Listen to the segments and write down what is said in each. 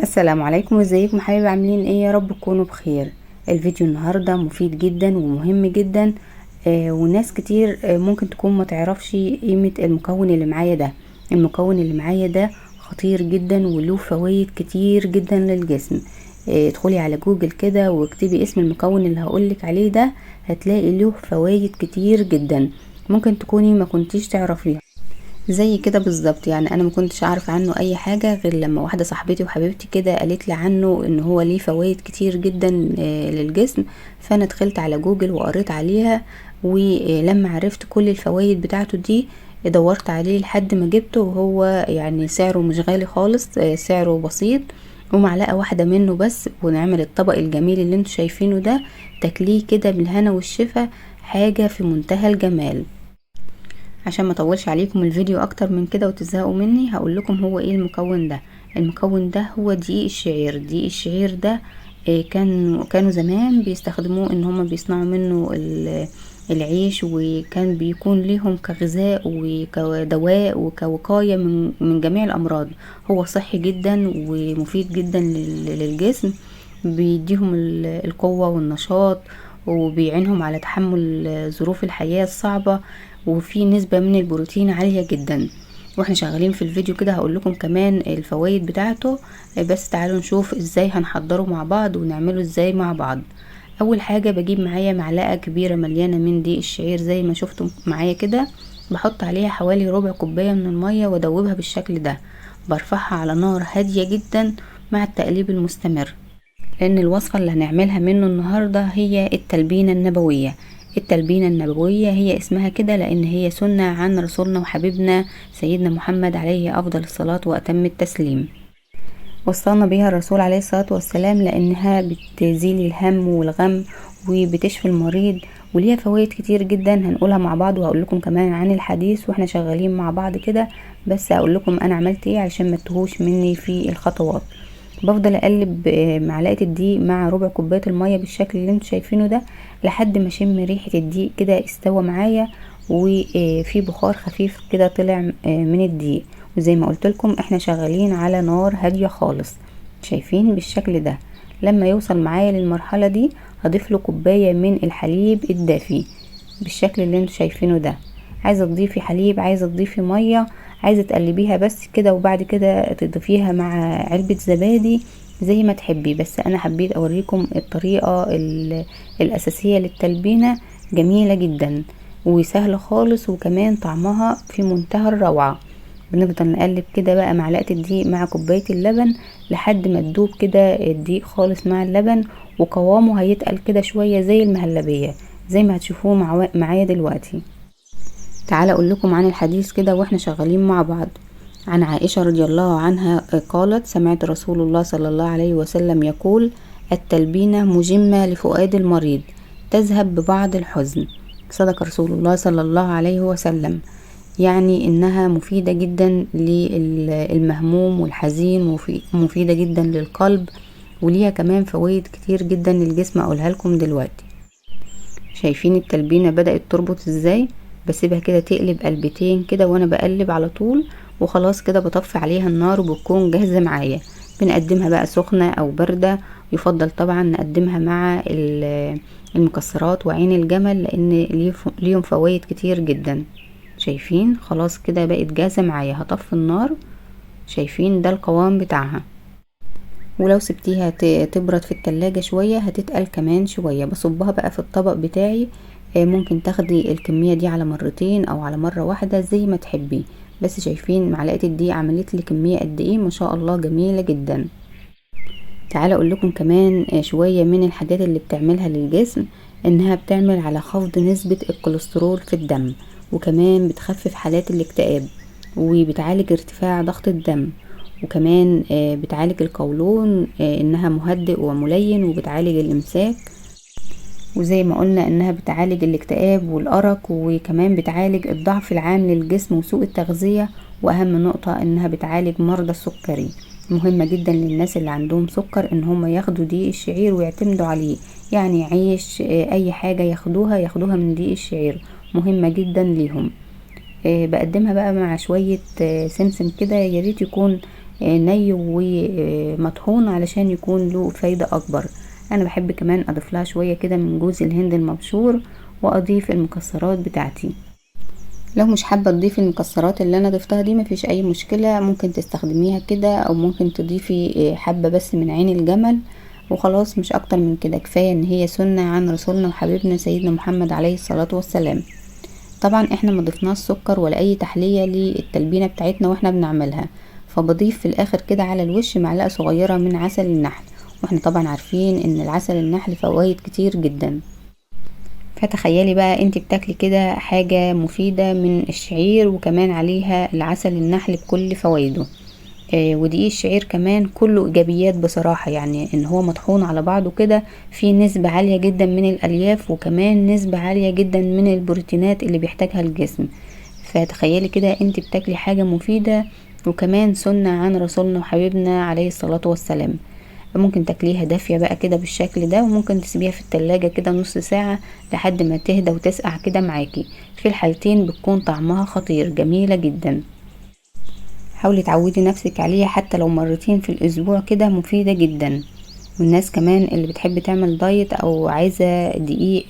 السلام عليكم، ازيكم حبايبي؟ عاملين ايه؟ يا رب تكونوا بخير. الفيديو النهارده مفيد جدا ومهم جدا، وناس كتير ممكن تكون ما تعرفش قيمة المكون اللي معايا ده. المكون اللي معايا ده خطير جدا وله فوائد كتير جدا للجسم. ادخلي على جوجل كده واكتبي اسم المكون اللي هقولك عليه ده، هتلاقي له فوائد كتير جدا ممكن تكوني ما كنتيش تعرفيها. زي كده بالظبط، انا ما كنتش عارفه عنه اي حاجة غير لما واحدة صاحبتي وحبيبتي كده قالت لي عنه ان هو ليه فوائد كتير جدا للجسم. فانا دخلت على جوجل وقريت عليها، ولما عرفت كل الفوائد بتاعته دي دورت عليه لحد ما جبته، وهو سعره مش غالي خالص، سعره بسيط، ومعلقة واحدة منه بس ونعمل الطبق الجميل اللي انتوا شايفينه ده، تاكليه كده بالهنا والشفا، حاجة في منتهى الجمال. عشان ما اطولش عليكم الفيديو اكتر من كده وتزهقوا مني، هقول لكم هو ايه المكون ده. المكون ده هو دقيق الشعير. دقيق الشعير ده، كانوا زمان بيستخدموه ان هما بيصنعوا منه العيش، وكان بيكون ليهم كغذاء وكدواء وكوقاية من جميع الامراض. هو صحي جدا ومفيد جدا للجسم، بيديهم القوة والنشاط، وبيعينهم على تحمل ظروف الحياة الصعبة، وفي نسبة من البروتين عالية جدا. واحنا شغالين في الفيديو كده هقول لكم كمان الفوائد بتاعته، بس تعالوا نشوف ازاي هنحضره مع بعض ونعمله ازاي مع بعض. اول حاجة بجيب معايا معلقة كبيرة مليانة من دقيق الشعير زي ما شفتم معايا كده، بحط عليها حوالي ربع كوباية من المية وادوبها بالشكل ده. برفعها على نار هادية جدا مع التقليب المستمر، لان الوصفة اللي هنعملها منه النهاردة هي التلبينة النبوية. التلبينة النبوية هي اسمها كده لان هي سنة عن رسولنا وحبيبنا سيدنا محمد عليه افضل الصلاة واتم التسليم. وصلنا بيها الرسول عليه الصلاة والسلام لانها بتزيل الهم والغم وبتشفي المريض، وليها فوائد كتير جدا هنقولها مع بعض، وهقول لكم كمان عن الحديث واحنا شغالين مع بعض كده. بس هقول لكم انا عملت ايه علشان ما تتوهوش مني في الخطوات. بفضل اقلب معلقه الدقيق مع ربع كوباية المية بالشكل اللي انتوا شايفينه ده لحد ما اشم ريحه الدقيق كده استوى معايا، وفي بخار خفيف كده طلع من الدقيق. وزي ما قلت لكم احنا شغالين على نار هادية خالص، شايفين بالشكل ده. لما يوصل معايا للمرحلة دي هضيف له كوباية من الحليب الدافي بالشكل اللي انتوا شايفينه ده. عايزه تضيفي حليب، عايزه تضيفي مية، عايزه تقلبيها بس كده وبعد كده تضيفيها مع علبة زبادي زي ما تحبي، بس انا حبيت اوريكم الطريقة الاساسية للتلبينه، جميلة جدا وسهلة خالص، وكمان طعمها في منتهى الروعة. بنفضل نقلب كده بقى معلقه الدقيق مع كوباية اللبن لحد ما تدوب كده الدقيق خالص مع اللبن، وقوامه هيتقل كده شوية زي المهلبيه زي ما هتشوفوه معايا دلوقتي. تعالى اقول لكم عن الحديث كده واحنا شغالين مع بعض. عن عائشة رضي الله عنها قالت: سمعت رسول الله صلى الله عليه وسلم يقول: التلبينة مجمة لفؤاد المريض، تذهب ببعض الحزن. صدق رسول الله صلى الله عليه وسلم. يعني انها مفيدة جدا للمهموم والحزين، مفيدة جدا للقلب، وليها كمان فوائد كتير جدا للجسم اقولها لكم دلوقتي. شايفين التلبينة بدأت تربط ازاي؟ بسيبها كده تقلب قلبتين كده وانا بقلب على طول، وخلاص كده بطفي عليها النار وبتكون جاهزة معايا. بنقدمها بقى سخنة او باردة، يفضل طبعا نقدمها مع المكسرات وعين الجمل لان ليهم فوائد كتير جدا. شايفين خلاص كده بقت جاهزة معايا، هطفي النار. شايفين ده القوام بتاعها، ولو سبتيها تبرد في التلاجة شوية هتتقل كمان شوية. بصبها بقى في الطبق بتاعي، ممكن تاخدي الكمية دي على مرتين او على مرة واحدة زي ما تحبي. بس شايفين معلقة الدقيق عملت لي كمية قد ايه، ما شاء الله جميلة جدا. تعالى اقول لكم كمان، شوية من الحاجات اللي بتعملها للجسم، انها بتعمل على خفض نسبة الكوليسترول في الدم، وكمان بتخفف حالات الاكتئاب، وبتعالج ارتفاع ضغط الدم، وكمان، بتعالج القولون، انها مهدئ وملين، وبتعالج الامساك، وزي ما قلنا انها بتعالج الاكتئاب والارق، وكمان بتعالج الضعف العام للجسم وسوء التغذية، واهم نقطة انها بتعالج مرضى السكري. مهمة جدا للناس اللي عندهم سكر ان هم ياخدوا دقيق الشعير ويعتمدوا عليه، يعني عيش، اي حاجة ياخدوها من دقيق الشعير، مهمة جدا ليهم. بقدمها بقى مع شوية، سمسم كده، يا ريت يكون ني ومطحون علشان يكون له فايدة اكبر. انا بحب كمان اضيف لها شوية كده من جوز الهند المبشور واضيف المكسرات بتاعتي. لو مش حابة تضيفي المكسرات اللي انا ضفتها دي مفيش اي مشكلة، ممكن تستخدميها كده، او ممكن تضيفي حبة بس من عين الجمل وخلاص، مش اكتر من كده. كفاية ان هي سنة عن رسولنا وحبيبنا سيدنا محمد عليه الصلاة والسلام. طبعا احنا ما ضفناش سكر ولا اي تحلية للتلبينة بتاعتنا واحنا بنعملها، فبضيف في الاخر كده على الوش معلقة صغيرة من عسل النحل، واحنا طبعا عارفين ان العسل النحل فوائد كتير جدا. فتخيلي بقى انت بتاكلي كده حاجة مفيدة من الشعير وكمان عليها العسل النحل بكل فوائده. ودقيق الشعير كمان كله ايجابيات بصراحة، يعني ان هو مطحون على بعضه كده في نسبة عالية جدا من الالياف، وكمان نسبة عالية جدا من البروتينات اللي بيحتاجها الجسم. فتخيلي كده انت بتاكلي حاجة مفيدة وكمان سنة عن رسولنا وحبيبنا عليه الصلاة والسلام. ممكن تاكليها دافية بقى كده بالشكل ده، وممكن تسيبيها في التلاجة كده نص ساعة لحد ما تهدى وتسقع كده معاكي. في الحالتين بتكون طعمها خطير، جميلة جدا. حاولي تعودي نفسك عليها حتى لو مرتين في الاسبوع كده، مفيدة جدا. والناس كمان اللي بتحب تعمل دايت او عايزة دقيق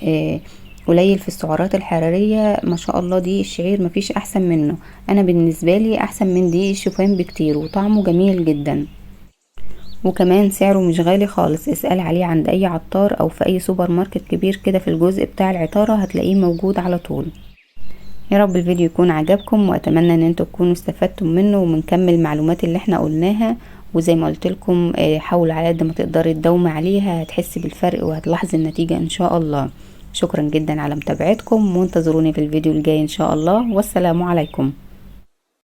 قليل في السعرات الحرارية، ما شاء الله دقيق الشعير مفيش احسن منه. انا بالنسبة لي احسن من دقيق الشوفان بكتير، وطعمه جميل جدا، وكمان سعره مش غالي خالص. اسأل عليه عند اي عطار او في اي سوبر ماركت كبير كده في الجزء بتاع العطارة هتلاقيه موجود على طول. يا رب الفيديو يكون عجبكم، واتمنى ان انتوا تكونوا استفدتم منه ومنكمل المعلومات اللي احنا قلناها. وزي ما قلت لكم، حاولوا على قد ما تقدري تداومي عليها، هتحسي بالفرق وهتلاحظي النتيجة ان شاء الله. شكرا جدا على متابعتكم، وانتظروني في الفيديو الجاي ان شاء الله، والسلام عليكم.